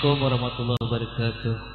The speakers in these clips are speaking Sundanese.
Assalamualaikum warahmatullahi wabarakatuh.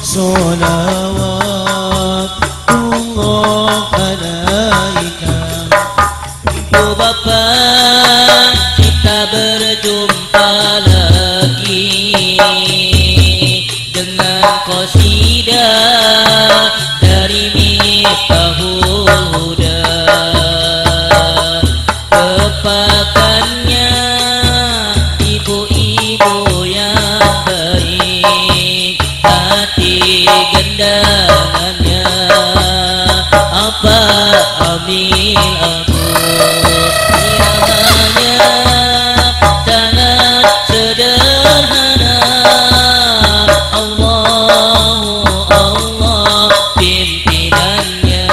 Salawatullah alaika. Ibu bapak, kita berjumpa lagi dengan qasidah dari Miftahul Huda. Kepakannya ibu-ibu yang baik, hati gendangannya apa amil aku. Iramanya sangat sederhana, Allahu Allah pimpinannya,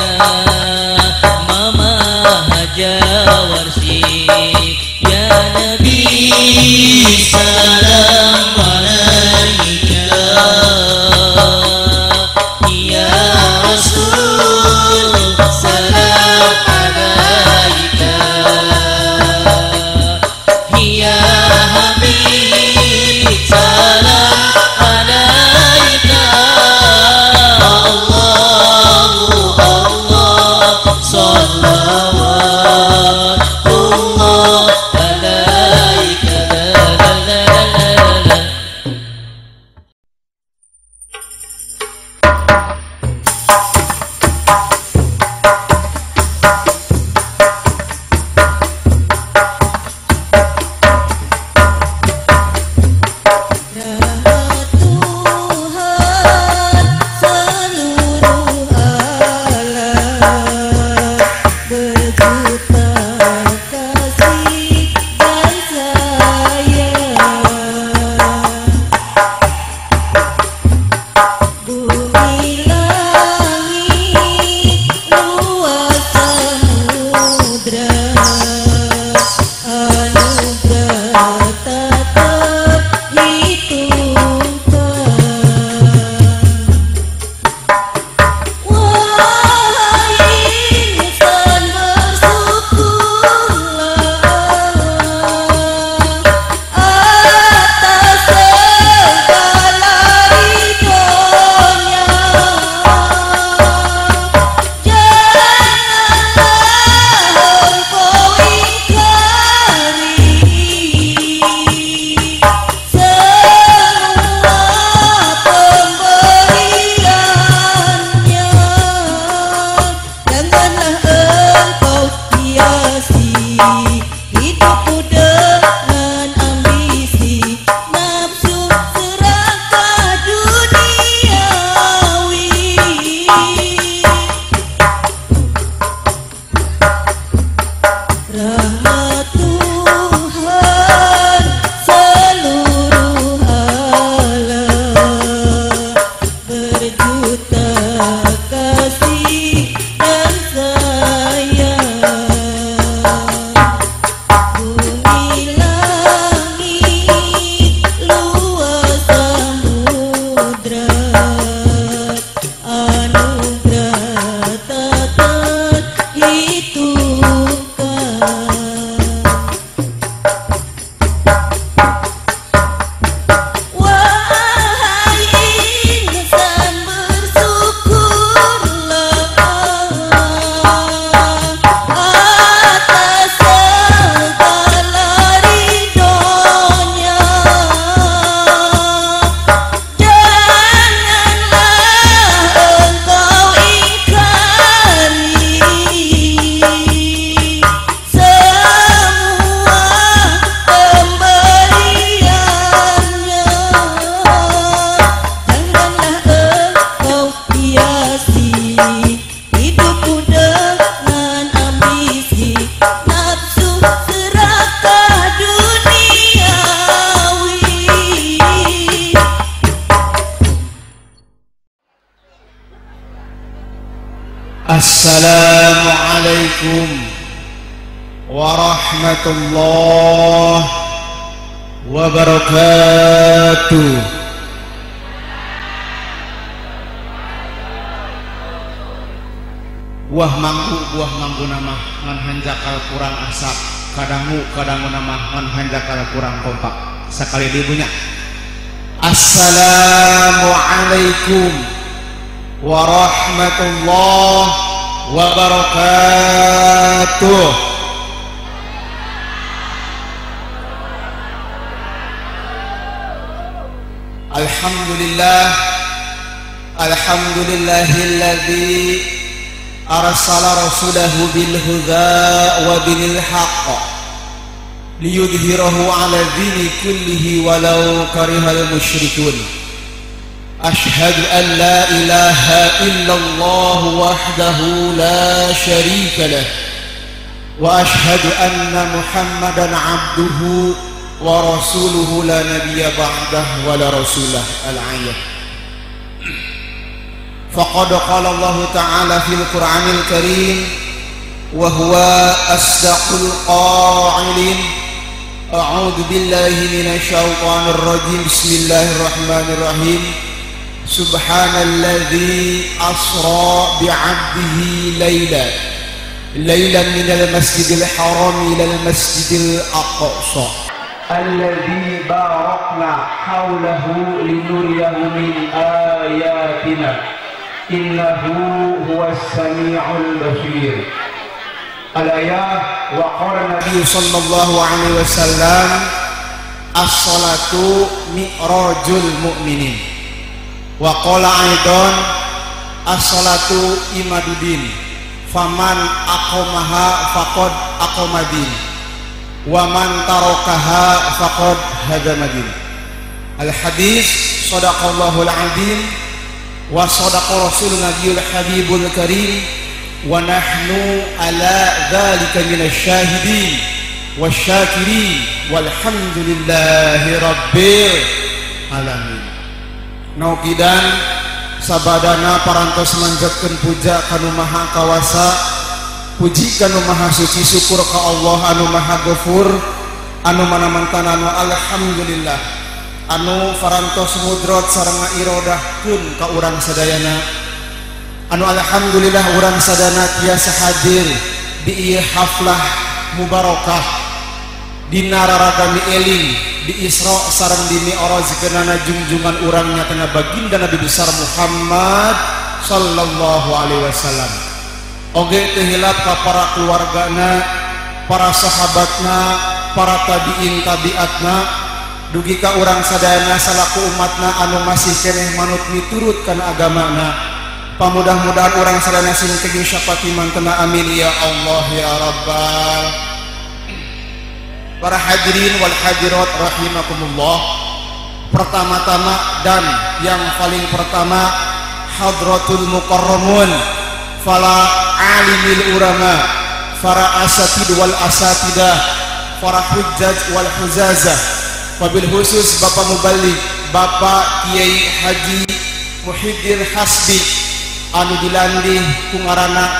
Mama Hajawarsi. Ya Nabi salam alaika, ya Rasul salam alaika, ya Habib salam alaika. Allahu Allah salawatullah alaika. La la la la la. Rahmat Tuhan seluruh alam, berjuta kasih dan sayang. Bumi langit luas samudra, anugerah tak terhitungkan. Wahai insan, bersyukurlah atas segala ridhonya. Janganlah engkau ingkari semua pemberiannya. Janganlah engkau hiasi hidupmu dengan ambisi, nafsu serakah duniawi. Rahmat Tuhan seluruh alam, berjuta kasih dan sayang. Bumi langit luas samudra, anugerah tak terhitungkan. Wahai insan, bersyukurlah atas segala ridhonya. Janganlah engkau ingkari semua pemberiannya. Janganlah engkau hiasi hidupmu dengan ambisi, nafsu serakah duniawi. Assalamualaikum warahmatullahi wabarakatuh. Buah manggu nama ngan hanjakal kurang asap, kadangu kadangu nama ngan hanjakal kurang kompak. Sakali deui punya. Assalamualaikum warahmatullahi wabarakatuh. Alhamdulillah, alhamdulillahilladzi arsala rasulahu bil huda wa dinil haqq liyudhhirahu ala dini kullihi walau karihal musyrikun. Ashhadu an la ilaha illallah wahdahu la syarika lah wa ashhadu anna Muhammadan abduhu wa rasuluhu la nabiyya ba'dah wa la rasulah al-ayat. Faqad qala Allah ta'ala fil Qur'anil Karim wa huwa asdaqul qa'ilin. A'udzu billahi minasy syaithanir rajim. Bismillahirrahmanirrahim. Subhanalladzi asra bi'abdihi laylan laylan minal masjidil haram ilal masjidil aqsa alladzi barakna hawlahu linuriyahu min ayatina innahu huwas samiul basir. Al-ayah. Wa qala Nabi sallallahu alaihi wasallam, as-salatu mi'rajul mu'minin. Wa qala aidan, as-salatu imaduddin, faman aqamaha faqad aqamadin, wa man tarakaha faqad hadamadin. Al-hadis sadaqallahul azim wa sadaqa rasul nabiyul habibul karim wa nahnu ala dzalika minasyahidin wasyakirin walhamdulillahi rabbil alamin. Naukidan sabadana parantos manjatkeun puja kanu maha kawasa, puji kanu maha suci, syukur ka Allah anu maha ghafur anu manamantan anu alhamdulillah anu parantos mudrot sareng irodahkeun ka urang sadayana, anu alhamdulillah urang sadana tiasa hadir di ieu haflah mubarakah dina raragami eling di Isra sareng di Mi'raj keunana jungjungan urang nyatana baginda Nabi besar Muhammad sallallahu alaihi wasallam. Oge teu hilap ka para keluargana, para sahabatna, para tabiin tabiatna, dugi ka urang sadayana salaku umatna anu masih keneh manut miturut kana agamana. Pamudah-mudahan urang sadayana sing teging syapati mantena, amin ya Allah ya Rabbal. Para hadirin wal hadirat rahimakumullah. Pertama-tama dan yang paling pertama, hadratul mukarramun, fala alimil ulama, para asatid wal asatidah, para hujjaj wal huzazah, wabil khusus Bapak Mubaligh, Bapak Kiai Haji Muhyiddin Hasbi anu dilandih ku ngaranna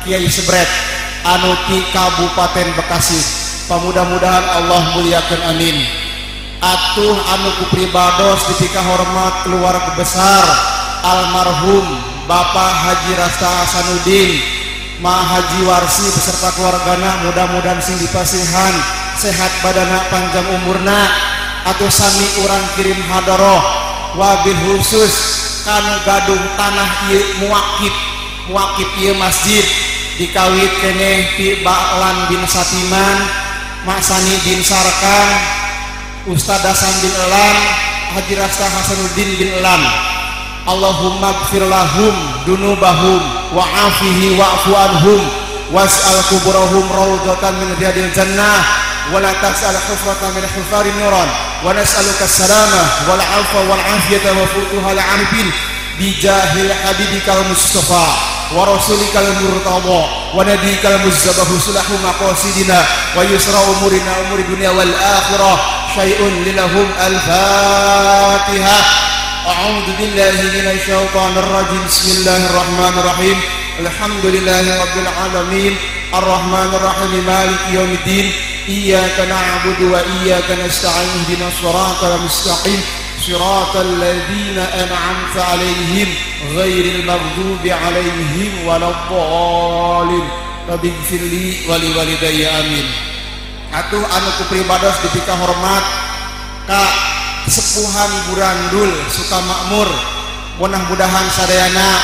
Kiai Sebret anu ti Kabupaten Bekasi. Pamudah-mudahan Allah muliakan, amin. Atuh anu ku pribados dipika hormat keluarga besar almarhum Bapak Haji Rasta Hasanuddin, Ma Haji Warsi beserta keluargana, mudah-mudahan sing dipasihan sehat badana panjang umurna. Atau sami urang kirim hadaroh wabil khusus kanu gadung tanah ieu muwakif, muwakif ieu masjid dikawit keneh ti Ba'lan bin Satiman, Maksani bin Sarkan, Ustaz Hasan bin Elan, Haji Rasta Hasanuddin bin Elan. Allahumma gfir lahum dunubahum wa'afihi wa'fu anhum was'al kuburahum raudatan min riyadil jannah wa la tas'al hufratan min hufarin nuran wa nas'aluka salamah wal afwa wal afiyata wa futuhal arifin bijahil habibikal mustafa wa rasulikal murtada wa nabiyikal muzzabahu sulahu maqasidina wa yusra umurina umuri dunya wal akhirah syai'un lilahum al-fatihah. A'udzu billahi minasy syaithanir rajim. Bismillahirrahmanirrahim. Alhamdulillahi rabbil alamin arrahmanir rahim maliki yaumiddin. Iyyaka na'budu wa iyyaka nasta'in ihdinas siratal mustaqim siratal ladzina an'amta 'alaihim ghairil maghdubi 'alaihim waladdallin. Rabbighfirli wa liwalidayya, amin. Atuh anu ku pribados dipika hormat ka sepuhan Burandul Sukamakmur, mudah-mudahan sadayana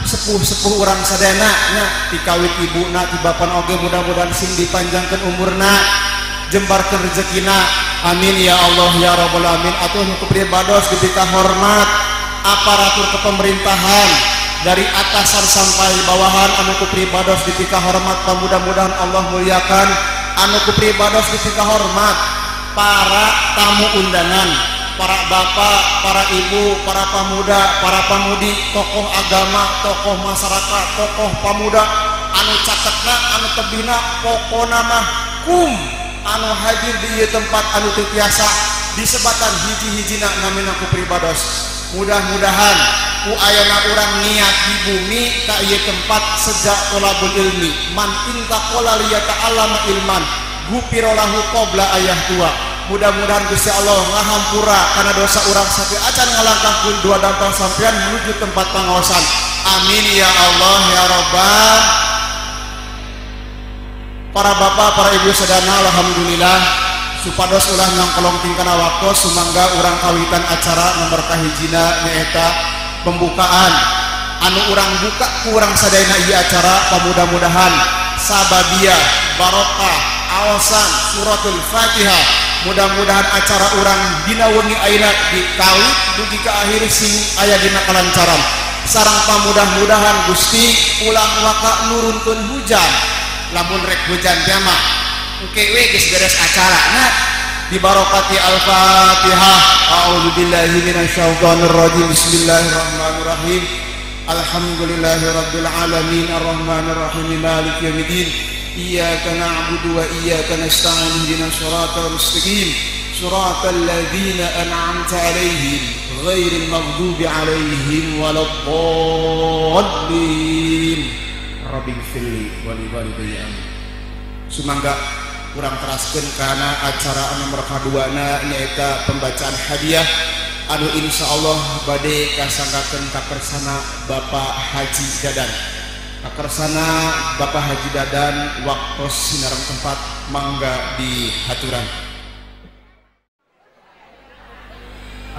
sepuh-sepuh urang sadayana nya tikawit ibuna ti bapan oge mudah-mudahan sing dipanjangkeun umurna, jembarkeun rezekina. Amin ya Allah ya Rabbal alamin. Atuh nu pribados dipika hormat aparatur kepemerintahan dari atasan sampai bawahan anu ku pribados dipika hormat, mudah-mudahan Allah muliakan. Anu ku pribados dipika hormat para tamu undangan, para bapak, para ibu, para pemuda, para pamudi, tokoh agama, tokoh masyarakat, tokoh pemuda, anu catetna, anu tebina, pokona mah kum anu hadir di ieu tempat anu teu tiasa disebatan hiji-hijina namina ku pribados. Mudah-mudahan ku ayana urang niat di bumi ka ieu tempat sejak tolabul ilmi man intaqala liyata'allama ilman gufira lahu qabla ayah tua. Mudah-mudahan Gusti Allah ngahampura karena dosa urang sampai acan ngalangkahkeun dua dampang sampean menuju tempat pangaosan. Amin ya Allah ya Rabbal. Para bapak, para ibu sadana, alhamdulillah supados ulah nyangkolong tingkana waktu sumangga urang kawitan acara nomor kahijina nyaeta pembukaan anu urang buka kurang sadayana ieu acara. Pamudah-mudahan sababiyah barokah awasan suratul Fatihah, mudah-mudahan acara urang dina wengi ayeuna dikawit dugi ka akhir sing aya dina kalancaran. Sareng pamudah-mudahan Gusti ulah waka nurunkeun hujan, lamun rek hujan teh mah engke we geus beres acarana. Dibarokati Al-Fatihah. A'udzubillahi minasyaitonir rajim. Bismillahirrahmanirrahim. Alhamdulillahirabbil alamin arrahmanir rahim maliki yaumiddin. Iyyaka na'budu wa iyyaka nasta'in ihdinas siratal mustaqim siratal ladzina an'amta 'alaihim ghairil maghdubi 'alaihim waladdallin. Rabbighfirli wa liwalidayya. Amin. Sumangga urang teraskeun kana acara nomor kaduana nyaeta pembacaan hadiah anu insyaallah bade kasanggakeun kakersana Bapak Haji Dadan. Kakersana Bapak Haji Dadan waktos sinareng tempat mangga dihaturan.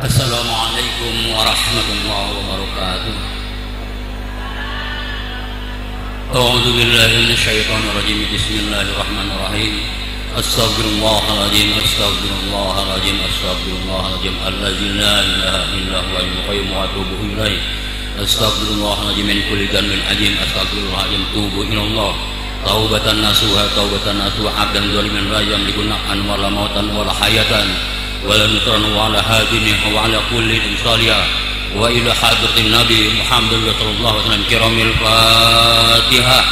Assalamualaikum warahmatullahi wabarakatuh. A'udzu billahi minasyaitonir rajim. Bismillahirrahmanirrahim. Astaghfirullahaladzim, astaghfirullahaladzim, astaghfirullahaladzim allazi la ilaha illa huwal hayyul qayyum wa atubu ilaih. Astaghfirullahaladzim min kulli dhanbin azim. Astaghfirullahaladzim, tubu ilallah taubatan nasuha, taubatan nasuha abdan zaliman la yamliku naf'an wala mautan wala hayatan wala nusran wala hadini wa ala kulli salihah wa ila hadratin nabi Muhammad sallallahu alaihi wasallam kiramil Fatihah.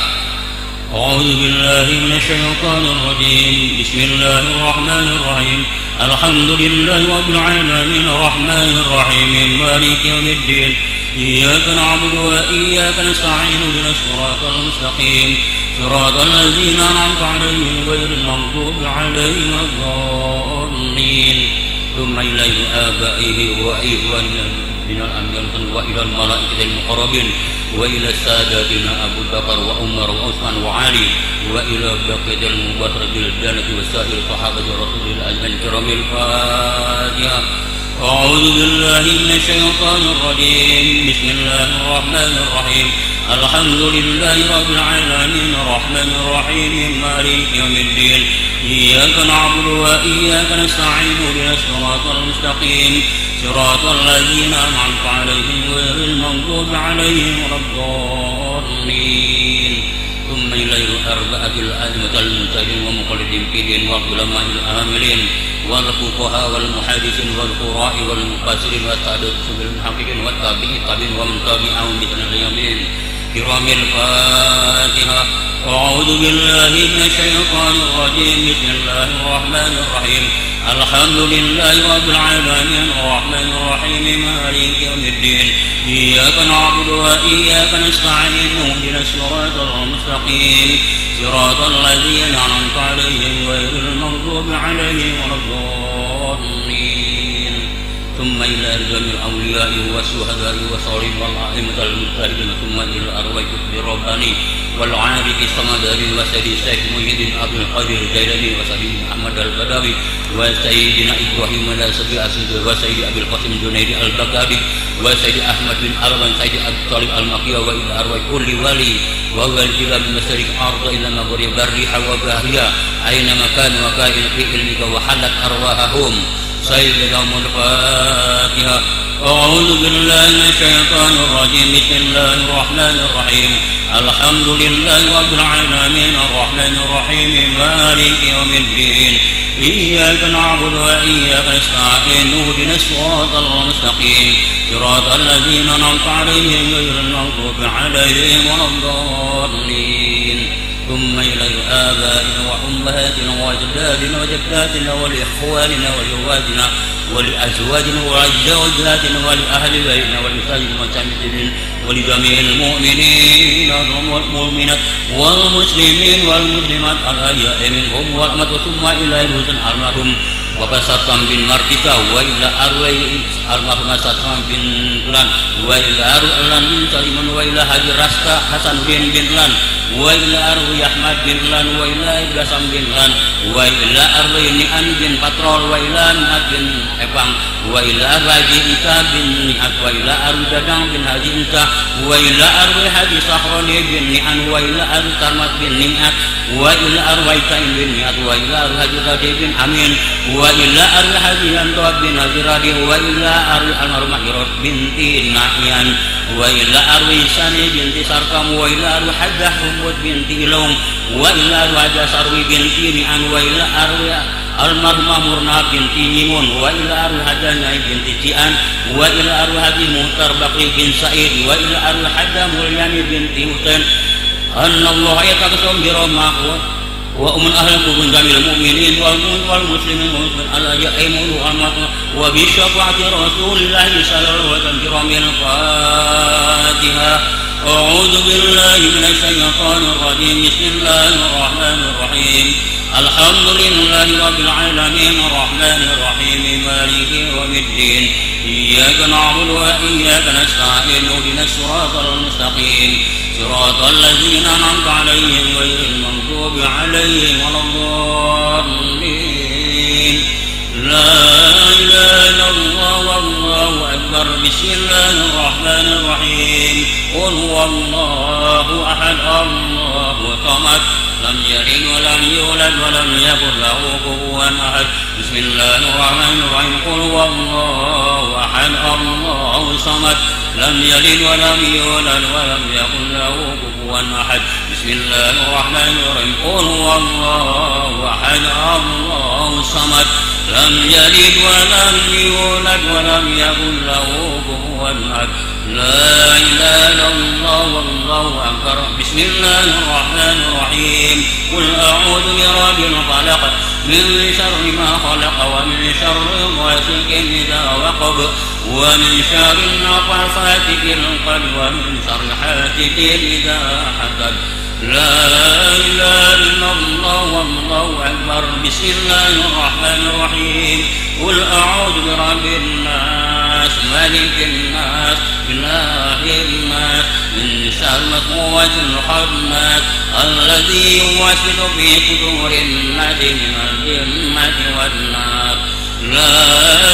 أعوذ بالله من الشيطان الرجيم. بسم الله الرحمن الرحيم. الحمد لله رب العالمين الرحمن الرحيم مالك يوم الدين. إياك نعبد وإياك نستعين اهدنا الصراط المستقيم صراط الذين أنعمت عليهم غير المغضوب عليهم ولا الضالين. ثم إلى آبائه وإخوانه من الأنبياء وإلى الملائكة المقربين وإلى ساداتنا أبو بكر وعمر وعثمان وعلي وإلى بقية المبشر بالجنة وسائر صحابة رسول الله أجمعين كرام. الفاتحة. أعوذ بالله من الشيطان الرجيم. بسم الله الرحمن الرحيم. الحمد لله رب العالمين الرحمن الرحيم مالك يوم الدين. إياك نعبد وإياك نستعين اهدنا الصراط المستقيم صراط الذين أنعمت عليهم غير المغضوب عليهم ولا الضالين. ثم إلى الأربعة الأئمة المجتهدين ومقلدين في دين والعلماء العاملين والفقهاء والمحدثين والقراء والمفسرين والسادة المحققين والتابعين ومن تبعهم بإحسان إلى يوم الدين. كرام. الفاتحة. أعوذ بالله من الشيطان الرجيم. بسم الله الرحمن الرحيم. الحمد لله رب العالمين الرحمن الرحيم مالك يوم الدين. إياك نعبد وإياك نستعين اهدنا الصراط المستقيم صراط الذين أنعمت عليهم غير المغضوب عليهم ولا الضالين. ثم إلى جميع الأولياء والشهداء والصالحين والأئمة المجتهدين ثم إلى أرواح الرباني والعارف الصمداني وسيد الشيخ محي الدين عبد القادر الجيلاني وسيد محمد Ahmad Al-Badawi wa Sayyidina Ibrahim Al-Sabi Asidi wa Sayyidi Abil Qasim Junaidi Al-Baghdadi wa Sayyidi Ahmad bin Arwan Sayyidi Abi Talib Al-Maqiyah wa ila arwah kulli wali wa wal ila min masyariq arda ila maghrib barriha wa bahriya aina makan wa ka'in fi ilmika wa halat arwahahum sayyidina al-Fatihah. A'udzu billahi minasyaitonir rajim. Bismillahirrahmanirrahim. Alhamdulillahi rabbil alamin arrahmanir rahim maliki yaumiddin. Iyyaka na'budu wa iyyaka nasta'in. Ihdinas siratal mustaqim. Siratal ladzina an'amta 'alaihim ghairil maghdubi 'alaihim waladdallin. ثم إلى آبائنا وأمهاتنا وأجدادنا وجداتنا ولإخواننا ولأخواتنا ولأزواجنا ولزوجاتنا ولأهل بيتنا ولسائر المسلمين ولجميع المؤمنين والمؤمنات والمسلمين والمسلمات الأحياء منهم والأموات. ثم إلى الحسن المرحوم وبسطم بن مرتكا وإلى أروي المرحوم سطم بن فلان وإلى أروي بن سليمان وإلى حاجي راستا حسن بن فلان وإلى أروي أحمد بن فلان وإلى إبرasam bin فلان وإلى أروي Ni'an bin Patrol وإلى Ni'at bin Epang وإلى Haji Isa bin Ni'at وإلى Arwi Dadang bin Haji Isa وإلى Arwi Haji Sahroni bin Ni'an وإلى Arwi Tarmat bin Ni'at وإلى Arwi Sa'in bin Ni'at وإلى Arwi Haji Radi bin Amin وإلى Arwi Haji Yanto bin Haji Radi وإلى Arwi Almarhumah Irot binti Na'yan وإلى Arwi Sani binti Sarkam وإلى Arwi Hajah Humud binti Ilong وإلى Arwi Hajah Sarwi binti Ni'an وإلى Arwi Almarhumah Murna binti Nyimun وإلى Arwi Hajah Nyai binti Cian وإلى Arwi Haji Muhtar Bakri bin Said وإلى Arwi Hajah Mulyani binti Husain. Anallahu yataqassam bi rahmah wa umul ahli kubun jamil mu'minin wal muslimin wal muslimin ala ya'imun wa bi syafaati rasulillah sallallahu alaihi wasallam bil Fatihah. A'udzu billahi minasyaitonir rajim. Bismillahirrahmanirrahim. Alhamdulillahi rabbil alamin arrahmanir rahim maliki yaumiddin. Iyyaka na'budu wa iyyaka nasta'in. Ihdinas siratal mustaqim. Siratal ladzina an'amta 'alaihim ghairil maghdubi 'alaihim waladdallin. La ilaha illallah wallahu akbar. Bismillahirrahmanirrahim. Qul huwallahu ahad, Allahu samad, lam yalid wa lam yulad wa lam yakul lahu kufuwan ahad. Bismillahirrahmanirrahim. Qul huwallahu ahad, Allahu samad, lam yalid wa lam yulad wa lam yakul lahu kufuwan ahad. Bismillahirrahmanirrahim. Qul huwallahu ahad, Allahu samad, lam yalid wa lam yulad wa lam yakul lahu kufuwan ahad. La ilaha illallah wallahu akbar. Bismillahirrahmanirrahim. Qul a'udzu birabbil falaq min syarri ma khalaq wa min syarri ghasiqin idza waqab wa min syarri nafatsati fil 'uqad wa min syarri hasidin idza hasad. La ilaha illallah wallahu akbar. Bismillahirrahmanirrahim. Qul a'udzu birabbin nas, malikin nas, ilahin nas, min syarril waswasil khannas, alladzi yuwaswisu fi sudurin nas minal jinnati wan nas. La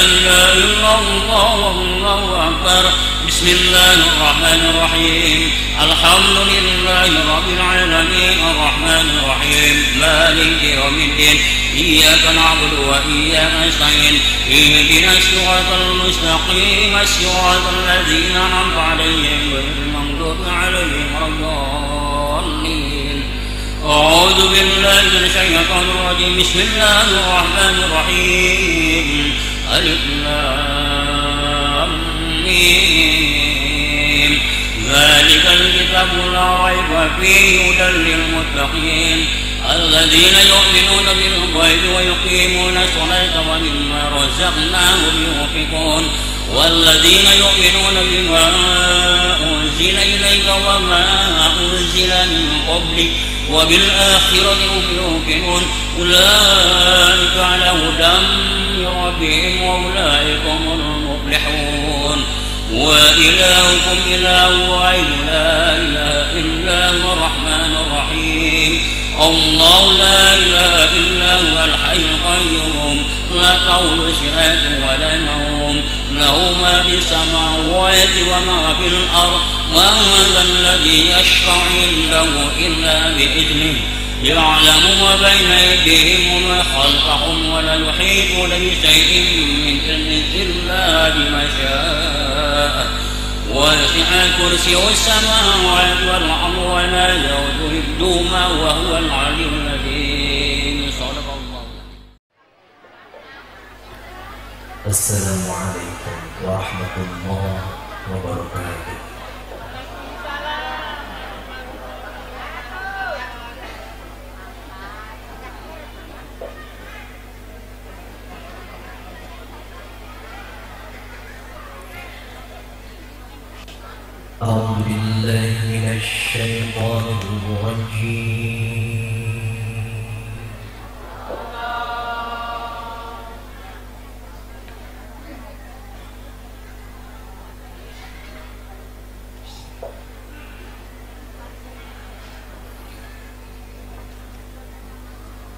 ilaha illallah wallahu akbar. Bismillahirrahmanirrahim. Alhamdulillahi rabbil alamin arrahmanir rahim maliki yaumiddin. Iyyaka na'budu wa iyyaka nasta'in. Ihdinas siratal mustaqim, siratal ladzina an'amta 'alaihim ghairil maghdubi 'alaihim waladdallin. A'udzu billahi minasyaitonir rajim. Bismillahirrahmanirrahim. Alif lam mim. Dzalikal kitabu la raiba fihi hudan lil muttaqin alladzina yu'minuna bil ghaibi wa yuqimuna sholata wa mimma razaqnahum yunfiqun walladzina yu'minuna bima unzila ilaika wa ma unzila min qablik wa bil akhirati hum yuqinun. Ulaika ala hudan min rabbihim wa ulaika humul muflihun. Wa ilahukum ilahun wahid la ilaha illa huwa arrahmanur rahim. Allah la ilaha illa huwal hayyul qayyum. لا تأخذه سنة ولا نوم له ما في السماوات وما في الأرض من ذا الذي يشفع عنده إلا بإذنه يعلم ما بين أيديهم وما خلفهم ولا يحيطون بشيء من علمه إلا بما شاء وسع كرسيه السماوات والأرض ولا يؤوده حفظهما وهو العلي العظيم. صدق الله. السلام عليكم ورحمة الله وبركاته. أعوذ بالله من الشيطان الرجيم.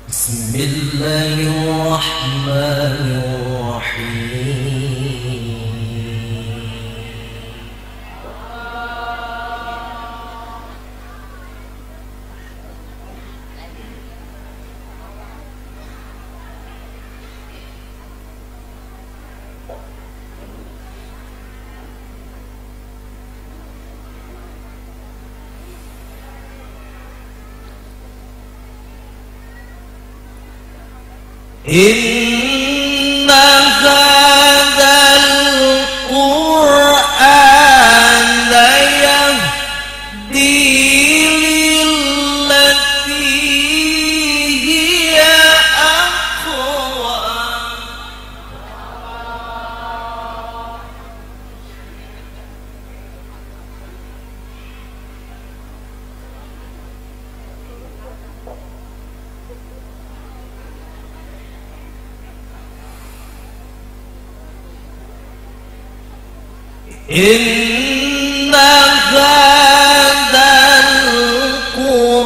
بسم الله الرحمن الرحيم. إن هذا القرآن يهدي للتي هي أقوم. إن هذا القرآن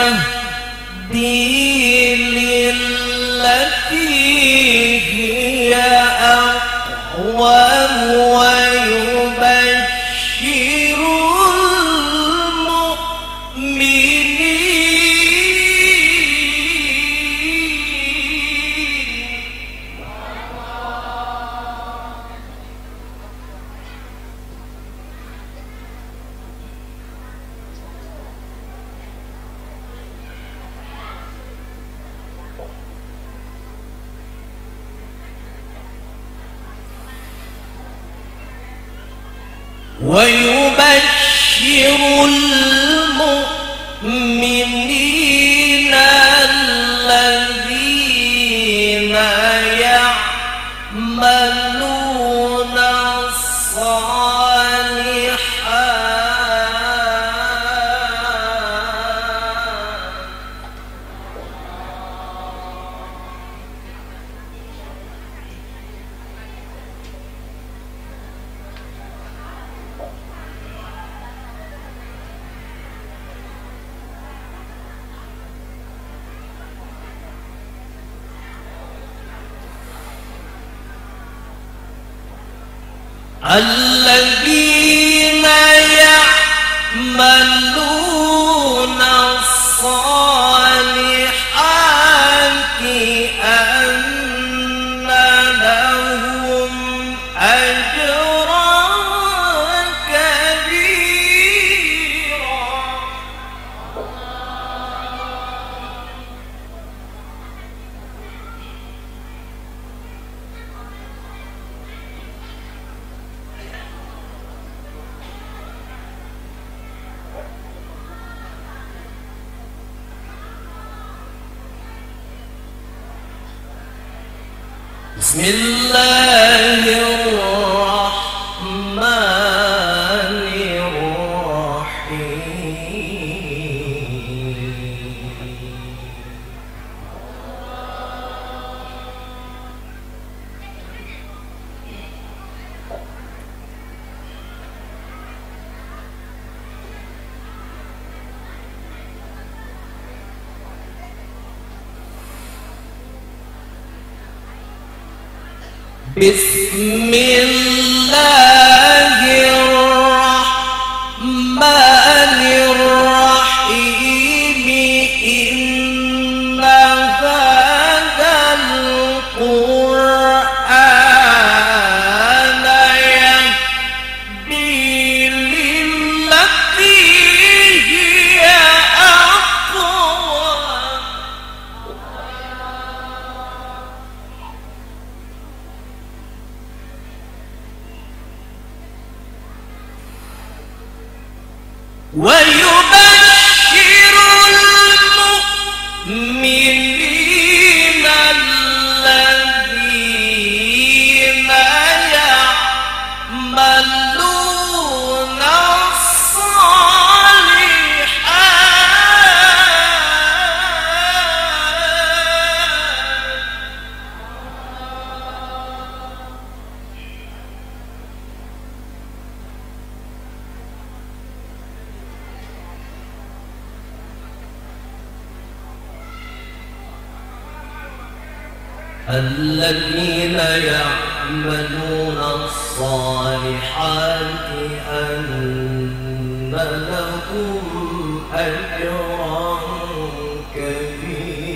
يهدي للتي هي أقوم ويبشر المؤمنين الذين يعملون الصالحات الذين يعملون الصالحات أن لهم أجرا كبيرا. بسم الله الرحمن الرحيم. بسم الله الرحمن الرحيم إن هذا القرآن يهدي للتي هي أقوم ويبشر المؤمنين الذين يعملون الصالحات الذين يعملون الصالحات أن لهم أجرا كبيرا.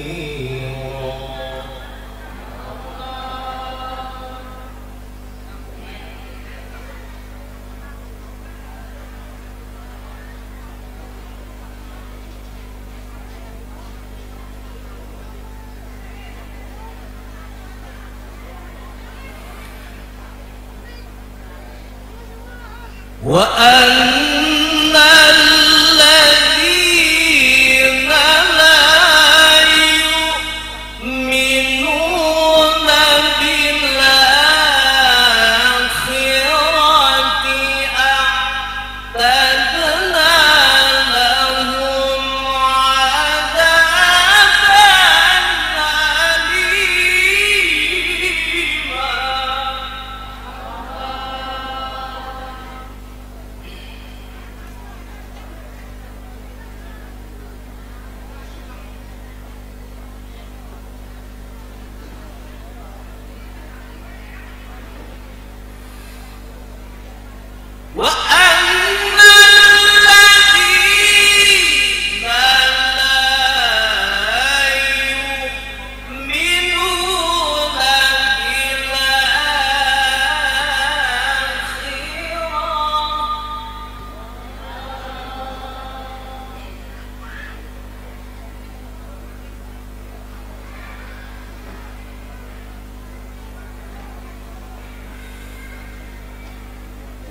وأن الذين لا يؤمنون بالآخرة أعتدنا لهم عذابا أليما. وأن الذين لا يؤمنون بالآخرة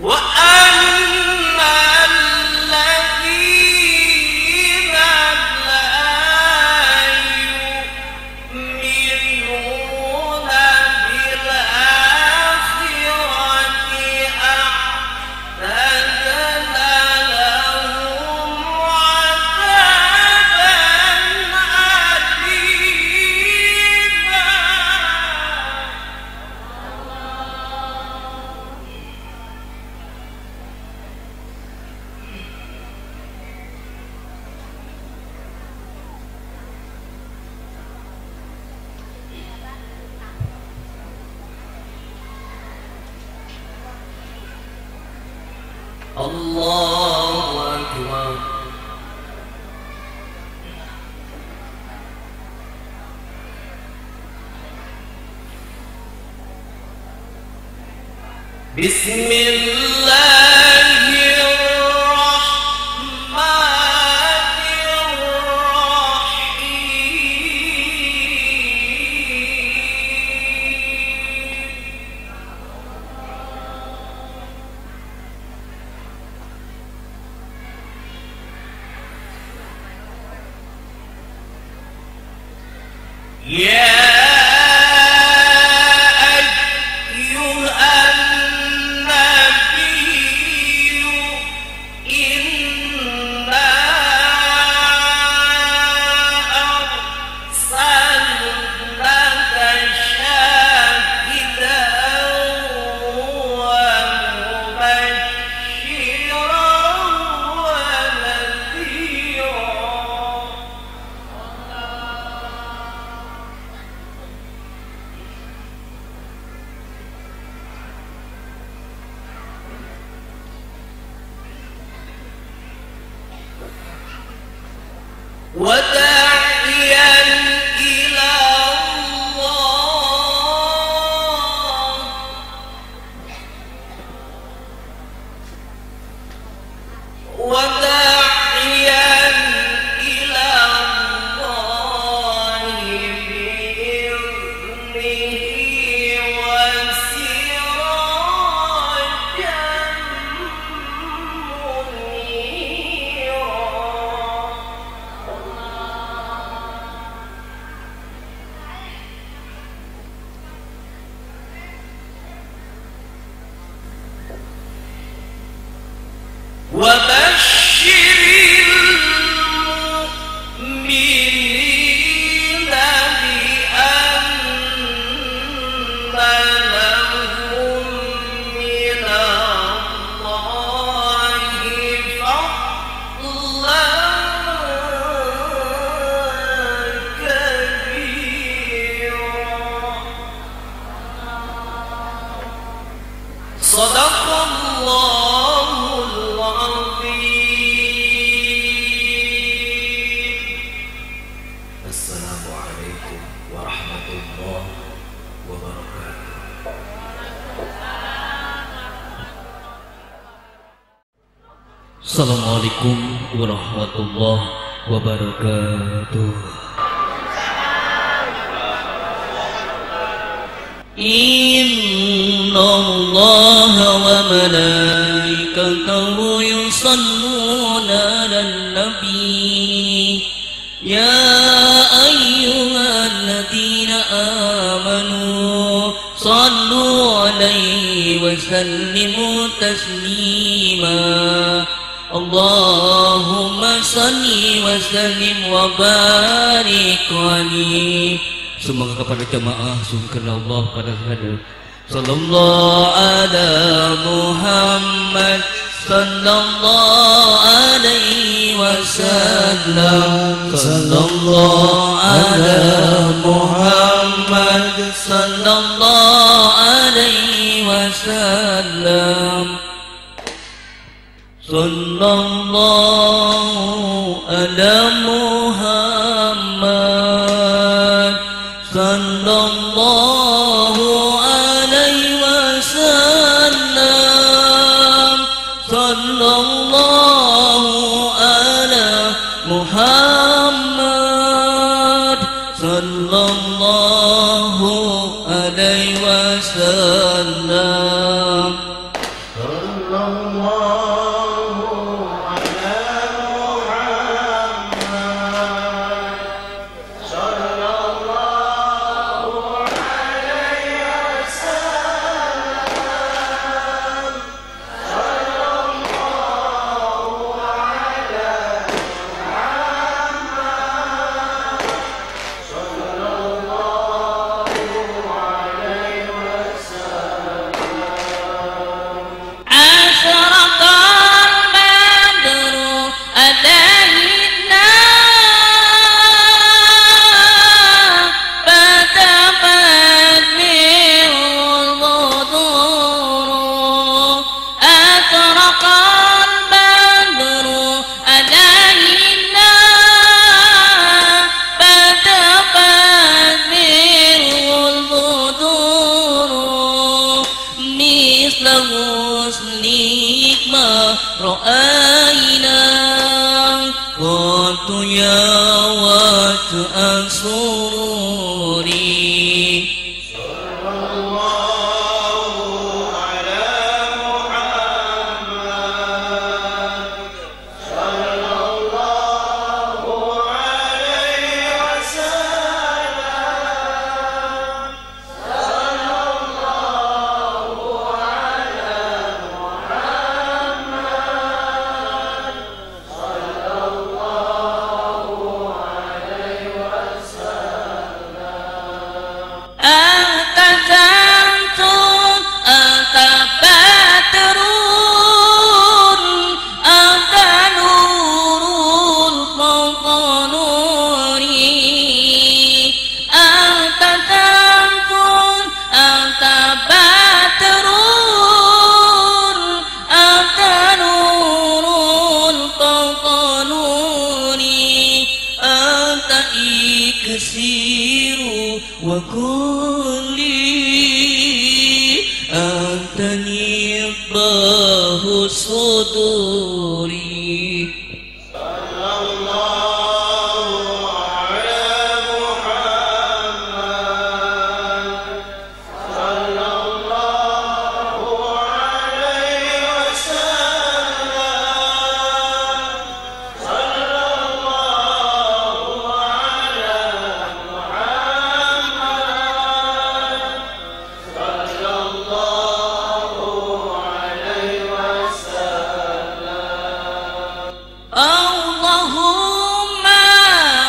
وأن الذين لا يؤمنون بالآخرة أعتدنا لهم عذابا أليما. الله أكبر. بسم الله الرحمن الرحيم. يا أيها النبي إنا أرسلناك شاهدا ومبشرا ونذيرا. وداعيا إلى الله وداعيا إلى الله بإذنه وسراجا منيرا. وبشر المؤمنين بأن لهم من الله فضلا كبيرا. صدق الله العظيم. السلام عليكم ورحمة الله وبركاته. Assalamualaikum warahmatullahi wabarakatuh. Inna Allah wa malaikatahu yusalluna 'alan nabi ya ayyuhalladzina amanu sallu 'alaihi wa sallimu taslima. Allahumma salli wa sallim wa barik alaihi. Semoga kepada jamaah sungkelah Allah pada hari sallallahu ala Muhammad sallallahu alaihi wasallam, sallallahu ala Muhammad sallallahu alaihi wasallam, sallallahu ala Muhammad sallallahu alaihi wasallam, sallallahu ala Muhammad sallallahu alaihi wasallam. رأينا قلت يا وجه سروري. صلى الله على محمد صلى الله عليه وسلم، صلى الله على محمد صلى الله عليه وسلم. كثير وكلي أنت نباه صدوري. صلى الله على محمد صلى الله عليه وسلم صلى الله على محمد صلى الله عليه وسلم. اللهم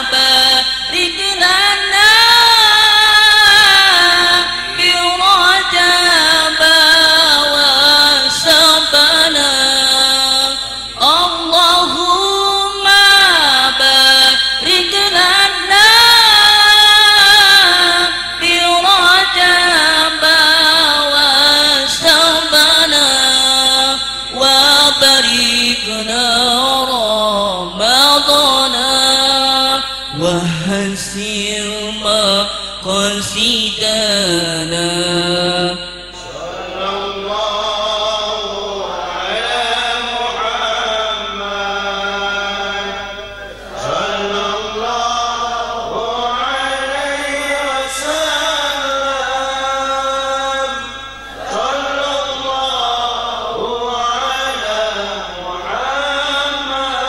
بارك لنا برجب وشعبنا. اللهم بارك لنا برجب وشعبنا وباركنا رمضانا وحسن مقاصدنا. صلى الله على محمد صلى الله عليه وسلم صلى الله على محمد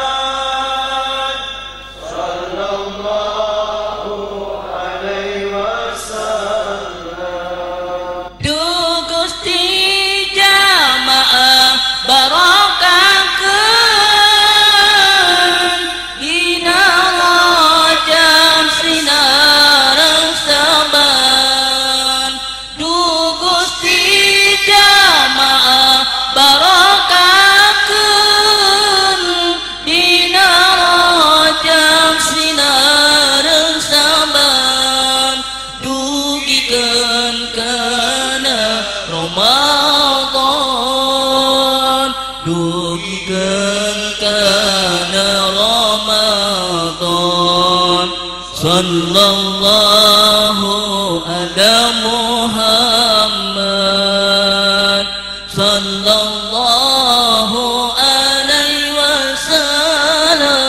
صلى الله عليه وسلم. Duh Gusti jamaah barokahkeun dina Rajab sinareng saban. Duh Gusti jamaah barokahkeun dina Rajab sinareng saban. Dugikeun kana Ramadan, dugikeun kana Ramadan. Sallallahu ala Muhammad sallallahu alaihi wasallam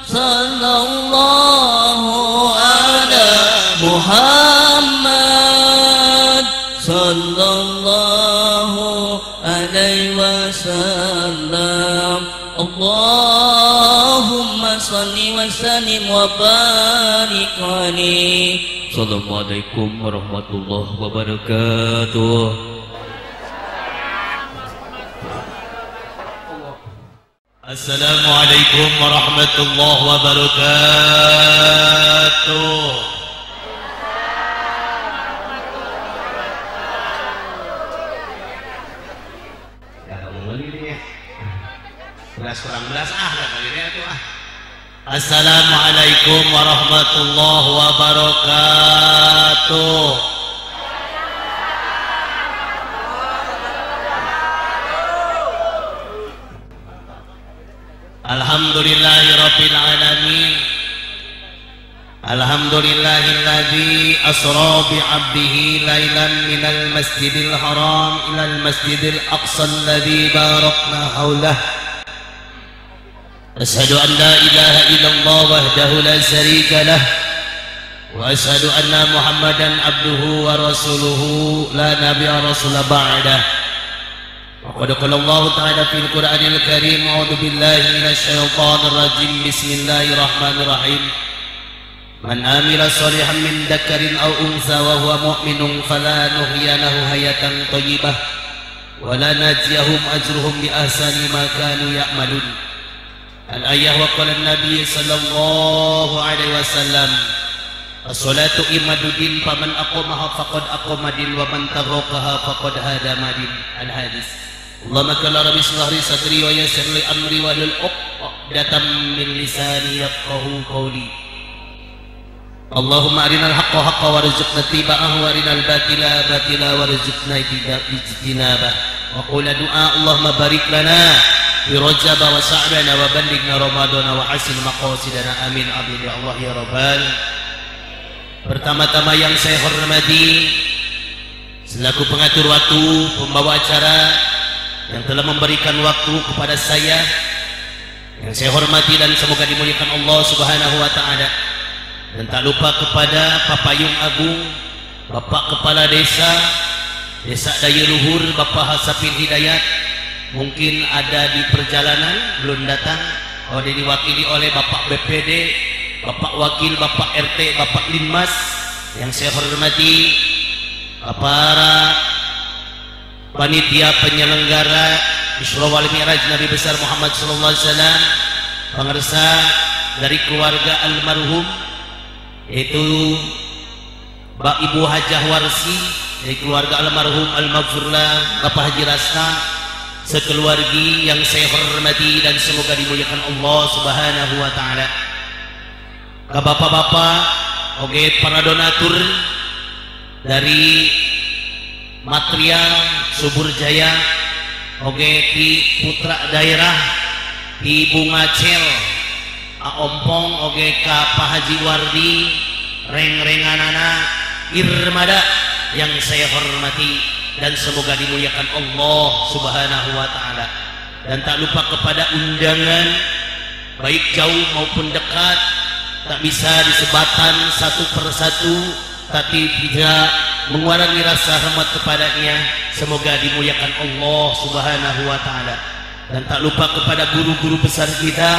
sallallahu ala Muhammad sallallahu alaihi wasallam. Allahumma salli wa sallim wa barik alaihi. Assalamualaikum warahmatullahi wabarakatuh. Assalamualaikum warahmatullahi wabarakatuh. Ya ini ya. Beras kurang beras ah ini tuh ah. Assalamualaikum warahmatullahi wabarakatuh. Alhamdulillahirabbil alamin. Alhamdulillahilladzi asra bi 'abdihi lailan minal masjidil haram ilal masjidil aqsa alladzi barakna haulah. Asyhadu an la ilaha illallah wahdahu la syarika lah wa asyhadu anna Muhammadan abduhu wa rasuluhu la nabiyya rasula ba'dah. Wa qad qala Allah ta'ala fil Qur'anil Karim, a'udzu billahi minasy syaithanir rajim, bismillahirrahmanirrahim. Man amila shalihan min dzakarin aw unsa wa huwa mu'minun fala nuhyiyanahu hayatan thayyibah wa la najziyahum ajruhum bi ahsani ma kanu ya'malun. Al-ayah wa qala an-nabiy sallallahu alaihi wasallam, as-salatu imaduddin faman aqamaha faqad aqama din wa man tarakaha faqad hadama din. Al-hadis. Allahumma kalla rabbi shrah li sadri wa yassir li amri wa hlul 'uqdatam min lisani yafqahu qawli. Allahumma arinal haqqa haqqa warzuqna ittiba'ahu wa arinal batila batila warzuqna ijtinabah. Wa qul du'a Allahumma barik lana fi fi Rajab wa Sa'ban wa ballighna Ramadan wa hasil maqasidana amin amin ya Allah ya Rabbal. Pertama-tama yang saya hormati selaku pengatur waktu, pembawa acara yang telah memberikan waktu kepada saya, yang saya hormati dan semoga dimuliakan Allah Subhanahu wa taala. Dan tak lupa kepada Papayung Agung, Bapak Kepala Desa Desa Daya Luhur, Bapak Hasapin Hidayat, mungkin ada di perjalanan belum datang. Oh, diwakili oleh Bapak BPD, Bapak Wakil, Bapak RT, Bapak Linmas. Yang saya hormati para panitia penyelenggara Isra wal Mi'raj Nabi besar Muhammad sallallahu alaihi wasallam, pengersa dari keluarga almarhum yaitu Mbak Ibu Hajah Warsi dari keluarga almarhum al-maghfurlah Bapak Haji Rasta sekeluargi yang saya hormati dan semoga dimuliakan Allah Subhanahu wa taala. Ke bapak-bapak, oke, para donatur dari Material Subur Jaya, oke, di putra daerah di Bunga Cel Aompong, oke, ka Pak Haji Wardi reng-renganana Irmada yang saya hormati dan semoga dimuliakan Allah Subhanahu wa taala. Dan tak lupa kepada undangan baik jauh maupun dekat, tak bisa disebatan satu persatu, tapi tidak mengurangi rasa hormat kepadanya. Semoga dimuliakan Allah Subhanahu wa taala. Dan tak lupa kepada guru-guru besar kita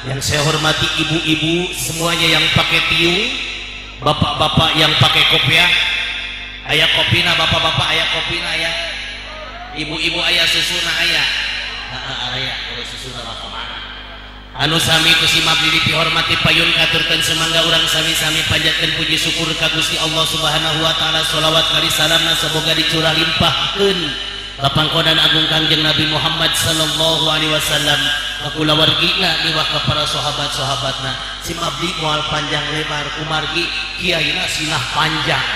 yang saya hormati, ibu-ibu semuanya yang pakai tiung, bapak-bapak yang pakai kopiah, ayah kopina, bapak-bapak ayah kopina, ayah ibu-ibu ayah susuna ayah, ayah kalau susuna mah kemana? Anu sami ku si mabdi dihormati payun katurkeun semangga urang sami-sami panjatkeun puji syukur ka Gusti Allah Subhanahu wa taala. Sholawat kali salamna semoga dicurah limpahkeun ka pangkonan agung Kangjeng Nabi Muhammad sallallahu alaihi wasallam, ka kulawargina miwah ka para sahabat-sahabatna. Si mabdi moal panjang lebar kumargi kiaina sinah panjang.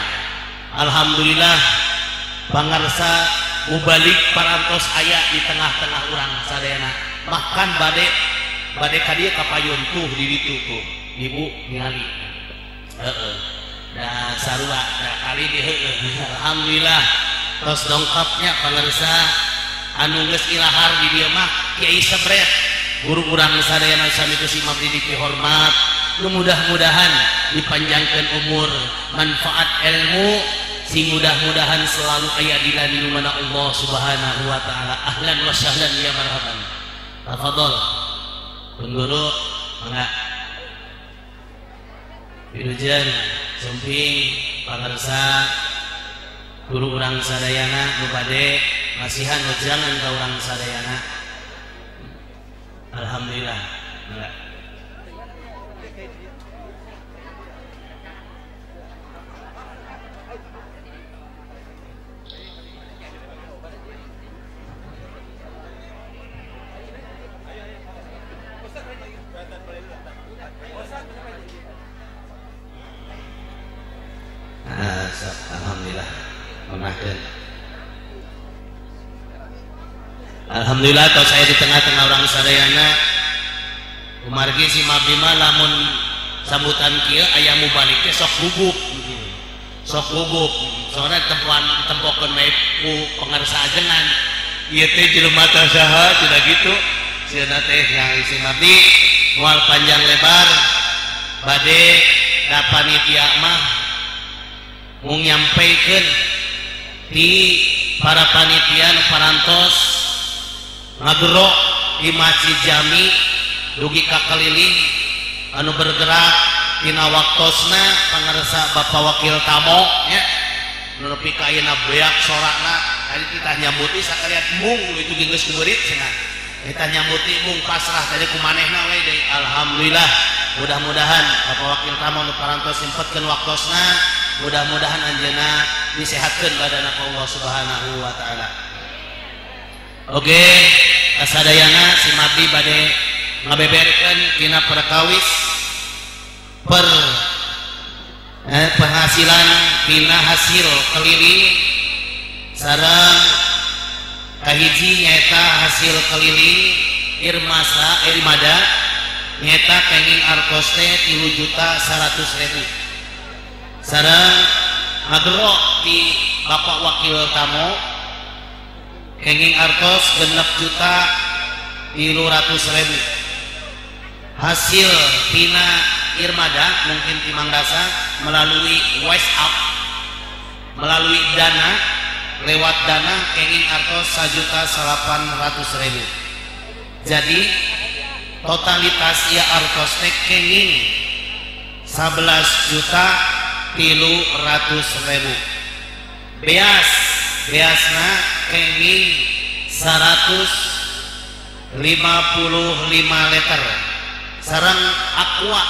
Alhamdulillah pangarsa mubalik parantos aya di tengah-tengah urang sadayana. Bahkan bade bade ka dieu ka payun tuh di ditu tuh ibu ningali heeh da sarua da kali di heueuh. Alhamdulillah tos dongkapnya pangarsa anu geus ilahar di dieu mah Kiai Sebret guru urang sadayana sami ku si mabdi dipihormat. Mudah-mudahan dipanjangkan umur, manfaat ilmu, si mudah-mudahan selalu aya di lindungan Allah Subhanahu wa taala. Ahlan wa sahlan ya marhaban. Tafadhol. Guru mangga. Wilujeng sumping pangarsa guru urang sadayana nu bade masihan wejangan ka urang sadayana. Alhamdulillah. Mangga. Alhamdulillah, menahkan. Alhamdulillah atau saya di tengah-tengah orang sadayana. Kumargi si mabdi mah lamun sambutan kieu aya mubalik teh sok gugup. Sok gugup. Soalna tempoan tempokeun bae ku pangarsa ajengan. Ieu teh jelema teh saha cenah gitu. Sieuna teh yang si mabdi moal panjang lebar bade da panitia mah mung nyampaikan di para panitia nu parantos ngagero di Masjid Jami dugi ka keliling anu bergerak dina waktosna pangarsa Bapak Wakil Tamo nya nu nepi ka ayeuna beak sorakna tadi kita nyambuti sakalian mung itu geus kuberit cenah kita nyambuti mung pasrah tadi ku manehna we deui. Alhamdulillah mudah-mudahan Bapak Wakil Tamo nu parantos sempetkeun waktosna, mudah-mudahan anjeunna disehatkeun badanna ku Allah Subhanahu wa taala. Oke, kasadayana si mabdi bade ngabeberkeun tina perkawis per penghasilan tina hasil keliling sareng kahiji nyaeta hasil keliling Irmasa Irmada nyeta kenging artos teh 3.100.000 sareng ngagero di Bapak Wakil Tamu kenging artos 6.300.000 hasil tina Irmada mungkin ti Mang Dasa melalui WhatsApp melalui dana lewat dana kenging artos 1.800.000. Jadi totalitas ya artos teh kenging 11.300.000. Beas beasna kenging 155 liter sareng aqua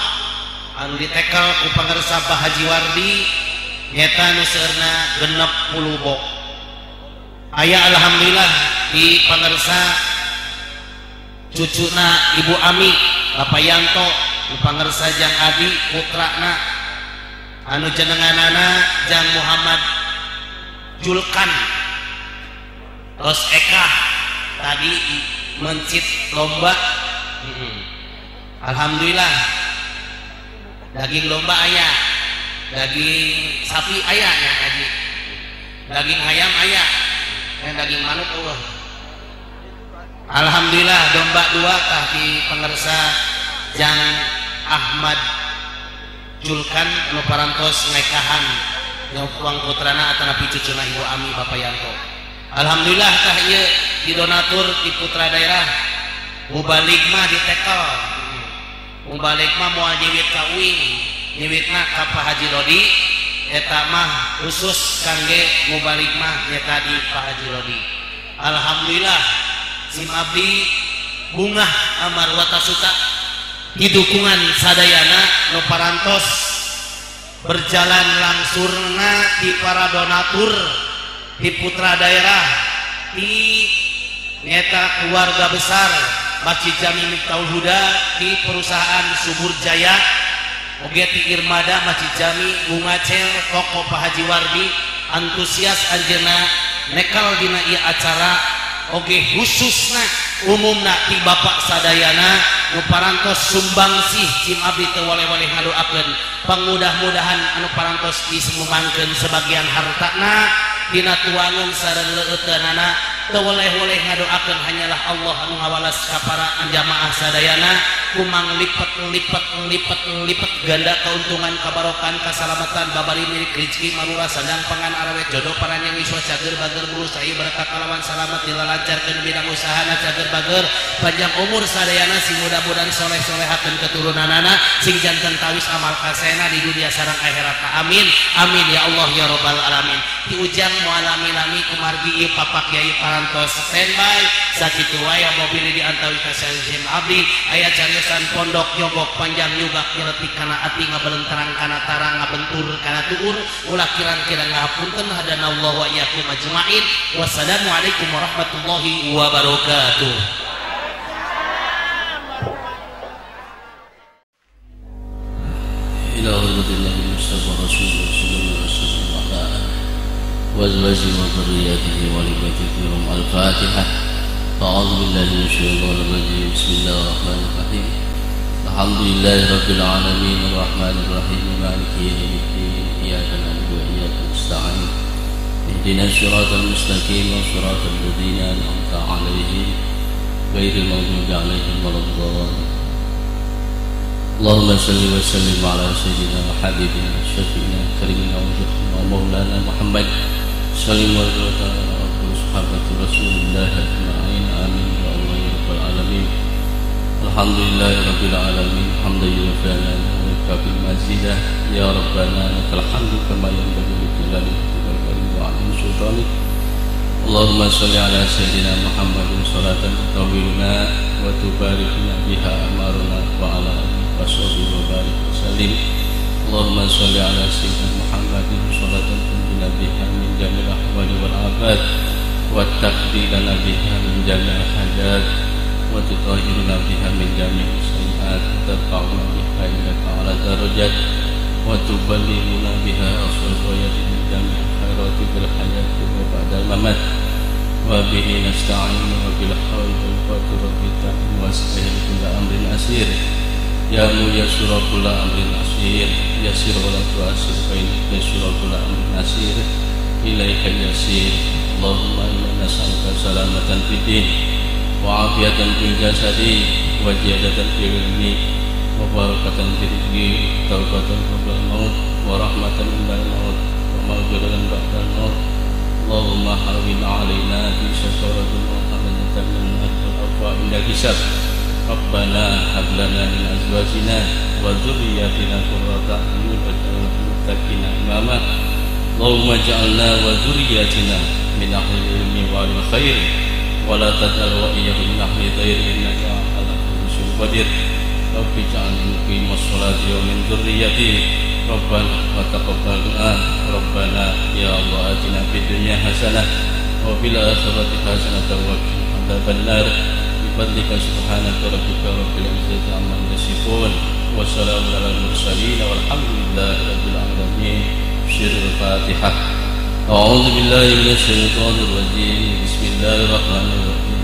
anu ditekel ku pangersa Pak Haji Wardi nyeta nu seueurna 60 bok. Aya alhamdulillah di pangersa cucuna Ibu Ami Bapak Yanto ku pangersa Jang Adi putrana anu jenenganana Jang Muhammad Julkan terus Eka tadi mencit lomba. Alhamdulillah daging domba aya, daging sapi aya nya haji, daging ayam aya, dan daging manuk eueuh. Alhamdulillah domba dua tah di pangersa Jang Ahmad Julkan anu parantos nekahan uang putrana atanapi cucuna Ibu Ami Bapak Yanto. Alhamdulillah tah ieu didonatur di putra daerah mubalig mah ditekel mubalig mah moal nyiwit ka uing nyiwitna ka Pak Haji Rodi eta mah khusus kangge mubalig mah nyeta di Pak Haji Rodi. Alhamdulillah sim abdi bungah amar watasuta di dukungan sadayana nu parantos berjalan langsurna di para donatur di putra daerah di nyeta keluarga besar Masjid Jami Miftahul Huda di perusahaan Subur Jaya oge ti Irmada Masjid Jami Bungacel toko Pak Haji Wardi antusias anjeunna nekal dina ieu acara oge khususna umumna ti Bapak sadayana nu parantos sumbangsih cim abdi teu wale-wale ngadoakeun pangudah-mudahan anu parantos disumbangkeun sebagian hartana dina tuangan sareng leueuteunana teu weleh-weleh ngadoakeun hanyalah Allah anu ngawalas ka para jamaah sadayana kumang lipet-lipet lipet-lipet ganda keuntungan kabarokan kasalamatan babari milik rezeki marurah sandang pangan arawet jodoh paranyang wiswa cager bager mulus sayu berkah kalawan salamat dilalancarkeun bidang usahana cager bager panjang umur sadayana sing mudah-mudahan soleh-solehakeun keturunanana sing janten tawis amal kasena di dunia sareng akhirat. Amin amin ya Allah ya robbal alamin. Ti ujang moal lami-lami kumargi ieu Bapak Kiai parantos standby sakitu wae mobil di antawi ka sim abdi aya cariosan pondok nyogok panjang nyugak nyeletik kana ati ngabelenterang kana tarang ngabentur kana tuur ulah kirang-kirang ngahapunten hadanallahu wa iyyakum ajmain. Wassalamualaikum warahmatullahi wabarakatuh. إلى حضرة الله المصطفى رسول الله صلى الله عليه وسلم وعلى آله وأزواجه وذرياته ولبيته كرام. الفاتحة. أعوذ بالله من الشيطان الرجيم. بسم الله الرحمن الرحيم. الحمد لله رب العالمين الرحمن الرحيم مالك يوم الدين إياك نعبد وإياك نستعين اهدنا الصراط المستقيم صراط الذين أنعمت عليهم غير المغضوب عليهم ولا الضالين. اللهم صل وسلم على سيدنا وحبيبنا شفينا كريمنا وشيخنا ومولانا محمد صلى الله على وصحابة رسول الله أجمعين. آمين يا الله يا رب العالمين. الحمد لله رب العالمين حمدا يوافي ويكافئ مزيدا يا ربنا لك الحمد كما ينبغي لجلال وجهك وعظيم سلطانك. اللهم صل على سيدنا محمد صلاة تطولنا وتباركنا بها أمرنا وعلى آله وصحبه وبارك وسلم. اللهم صل على سيدنا محمد صلاة تنجينا بها من جميع الأحوال والآفات وتقضي لنا بها من جميع الحاجات وتطهرنا بها من جميع السيئات وترفعنا بها إليك على درجات وتبلغنا بها أقصى الغايات من جميع الخيرات في الحياة وبعد الممات. Wa bihi nasta'in wa bil hawli wal quwwati rabbi wa sahil kulla amrin asir. Ya muyassira kulla amrin asir, yassir wa la tu'assir fa inna yassira kulla amrin asir ilaika yasir. Allahumma inna nas'aluka salamatan fid din wa afiyatan fil jasadi wa ziyadatan fil ilmi wa barakatan fil rizqi, taubatan qabla al-maut wa rahmatan indal maut wa maghfiratan ba'dal maut. Allahumma hawwin alaina fi sakaratil maut wa min al-afwa inda hisab. Rabbana hab lana min azwajina wa dhurriyyatina qurrata a'yun waj'alna lil muttaqina imama. Allahumma ij'alna wa dhurriyyatina min ahli ilmi wa ahli khair wa la taj'al wa iyyahum min ahli dhair innaka ala kulli syai'in qadir. Rabbi ij'alni muqimas sholati wa min dhurriyyati. Rabbana wa taqabbal du'a. Rabbana ya Allah atina fid dunya hasanah wa fil akhirati hasanah wa qina adzabannar. Bifadlika subhanaka rabbika rabbil izzati amma yasifun wa salamun alal mursalin walhamdulillahi rabbil alamin. Sirrul Fatihah. A'udzu billahi minasy syaithanir rajim. Bismillahirrahmanirrahim.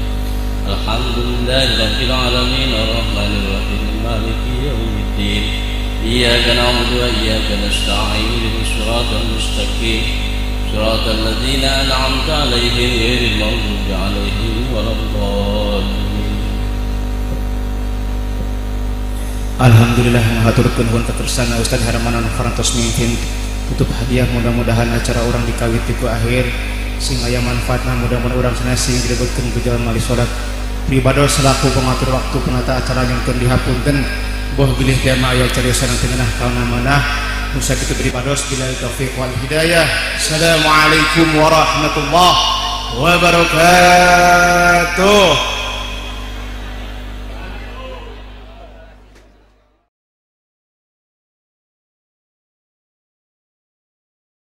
Alhamdulillahi rabbil alamin arrahmanir rahim maliki yaumiddin. Iyyaka na'budu wa iyyaka nasta'in ihdinas siratal mustaqim siratal ladzina an'amta 'alaihim ghairil maghdubi 'alaihim waladdallin. Alhamdulillah ngahaturkeun nuhun katersana Ustaz Herman anu parantos mimpin tutup hadiah. Mudah-mudahan acara urang dikawit ti ku akhir sing aya manfaatna, mudah-mudahan urang sanes sing dilebetkeun ku jalma ahli salat. Pribados selaku pengatur waktu penata acara nyungkeun dihapunten boh bilih tema aya cariosan teu ngeunah kana manah. Nu sakitu pribados, billahi taufik wal hidayah. Assalamualaikum warahmatullahi wabarakatuh.